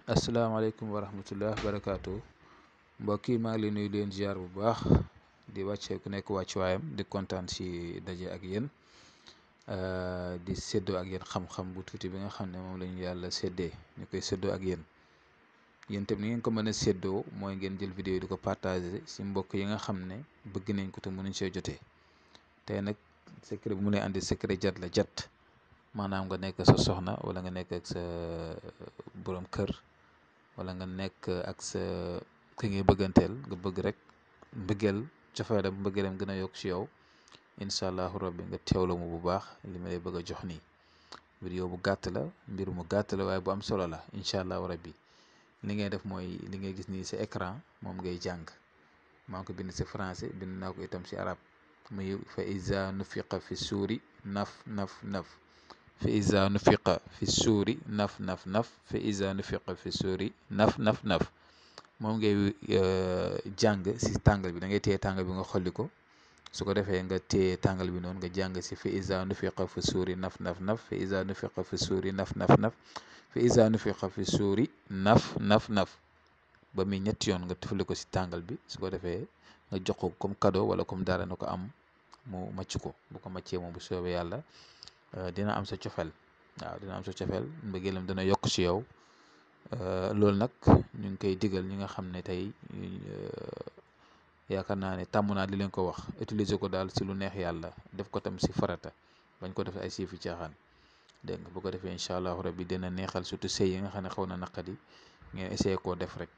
asalaamaaleykum wa rahmatullah barakaatu mbokk yi maa ngi leen nuyu leen ziar bu baax di wàccee ku nekk wàccuwaayam di kontaan si daje ak yéen di séddoo ak yéen xam-xam bu tuuti bi nga xam ne moom la ñu yàlla séddee ñu koy séddoo ak yéen tam ni ngeen ko mën a séddoo mooy ngeen jël vidéo yi di ko partagé si mbokk yi nga xam ne bëgg nañ ko te mënuñ see jotee tey nag secret bu mu lay andi secret jat la jat maanaam nga nekk sa soxna wala nga nekk ak sa borom kër. wala nga nekk ak sa ki ngay bëgganteel nga bëgg rek mbëggeel cofeelam mbëggeelam gën a yokk ci yow incha allahu rabbi nga teewlu mu bu baax li ma lay bëgg a jox nii vidéo bu gàtt la mbir mu gàtt la waaye bu am solo la incha allahu rabbi li ngay def mooy li ngay gis nii sa écran moom ngay jàng maa ngi ko bind si français bind naa ko itam si arab muy fa iza nufiqa fi suuri naf naf naf fa iza nufiqa fi suuri naf naf naf fa iza nufiqa fi suuri naf naf naf moom ngay jàng si tàngal bi da ngay téye tàngal bi nga xolli ko su ko defee nga téye tàngal bi noonu nga jàng si fa iza nufiqa fi suuri naf naf naf fa iza nufiqa fi suuri naf naf naf fa iza nufiqa fi suuri naf naf naf ba muy ñetti yoon nga tufali ko si tàngal bi su ko defee nga jox ko comme cadeau wala comme dara na ko am mu màcc ko bu ko màccee moom bu soobee yàlla dina am sa cofeel waaw dina am sa cofeel mbëggeelam dana yokk ci yow loolu nag ñu ngi koy digal ñi nga xam ne tey yaakaar naa ne tàmm naa di leen ko wax utiliser ko daal si lu neex yàlla def ko tam si farata bañ ko def ay siifi caaxaan dégg nga bu ko defee incha allahu rabbi dina neexal surtout sëy yi nga xam ne xaw na naqadi ngeen essayé koo def rek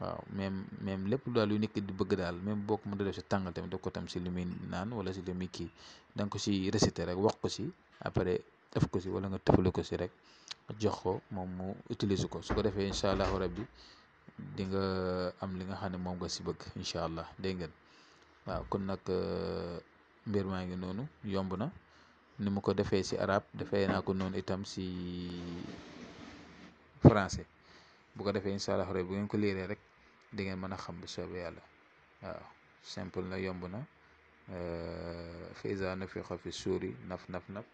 waaw même lépp daal lu nit ki di bëgg daal même boo ko mën a def si tàngal tamit def ko tam si li muy naan wala si li muy kii da nga ko si réciter rek wax ko si après def ko si wala nga tëfale ko si rek jox ko moom mu utiliser ko su ko defee incha allahu rabbi di nga am li nga xam ne moom nga si bëgg incha allah dégg ngeen waaw kon nag mbir maa ngi noonu yomb na ni mu ko defee si arab defee naa ko noonu itam si français bu ko defee incha allahu rabbi bu ngeen ko liiree rek di ngeen mën a xam bu soobee yàlla waaw simple na yomb na fa iza nufiqa fi suuri naf naf naf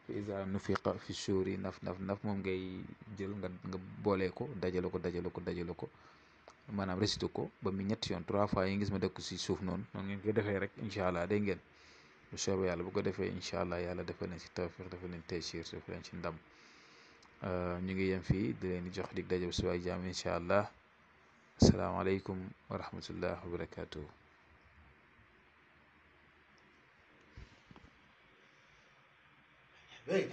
fa iza nufiqa fi suuri naf naf naf moom ngay jël nga boolee ko dajale ko maanaam récité ko ba mu ñetti yoon 3 fois yi ngis ma def ko si suuf noonu ngeen koy defee rek incha allah dégg ngeen bu soobee yàlla bu ko defee incha allah yàlla defal leen si tawfiq defal leen taysiir defal leen si ndam ñu ngi yem fii di leen jox dig daje si waay jaam incha allah asalaamaaleykum wa rahmatullah wa barakatuh Beug